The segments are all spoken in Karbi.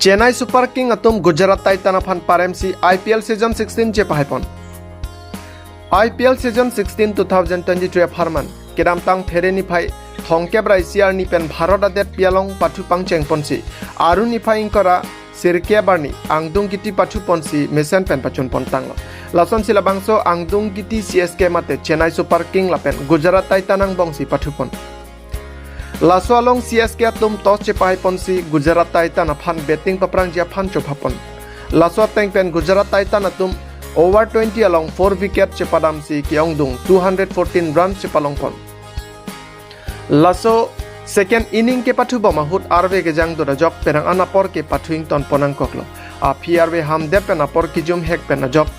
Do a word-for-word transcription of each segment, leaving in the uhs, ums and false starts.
Chennai Super King atum Gujarat Titan aphan paremsi I P L season sixteen chepahaipon. I P L season sixteen two thousand twenty-three apharman kedamtang Phere niphai thomkep ra isi arni pen Bharat adetpi along pathu pangchengponsi, Aru niphai ingkoi ra sirkep arni angdung kiti pathuponsi mesen pen pachunpon tanglo. Lasonsi labangso angdung kiti C S K mate Chennai Super King lapen Gujarat Titan angbongsi pathupon. Laso along C S K atum toss chepahaiponsi Gujarat Titan aphan batting paprangji aphan chophapon. Laso ateng pen Gujarat Titan atum over twenty along four wicket chepadamsi ke-ongdung two hundred fourteen runs chepalongpon. Laso second inning kepathubom ahut arve kejang dot ajok penang an apor kepathu ingtonpon nangkoklo. Aphi arve hamdet pen apor kejum hek pen ajok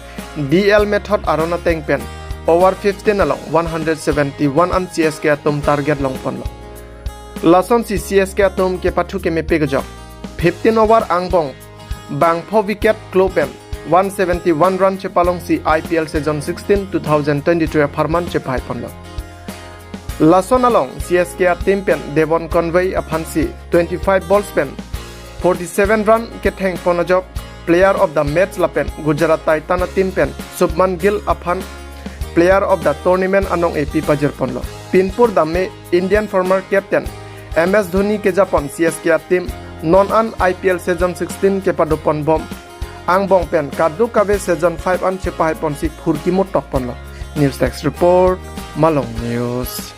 D L Method aron ateng pen over fifteen along one hundred seventy-one an C S K atum target longponlo. Lasonsi C S K atum kepathu kemepik ajok fifteen over angbong bangpho wicket klo pen one seventy-one run chepalongsi I P L season sixteen two thousand twenty-three apharman chepahaiponlo. Lason along C S K ateam pen Devon Conway aphansi twenty-five balls pen forty-seven run kethengpon ajok player of the match lapen Gujarat Titan ateam pen Shubman Gill aphan player of the tournament anong-e pi pajirponlo. Pinpur dame Indian former captain M S Dhoni kejapon C S K ateam non an I P L season sixteen kepadoponbom angbong pen kadokave season five an chepahaiponsi phurkimo tokponlo. News Desk Report, Malong News.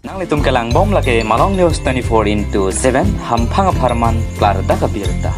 Nanglitum kelangbom lake Malong News twenty-four into seven, hamphang apharman klardak abirta.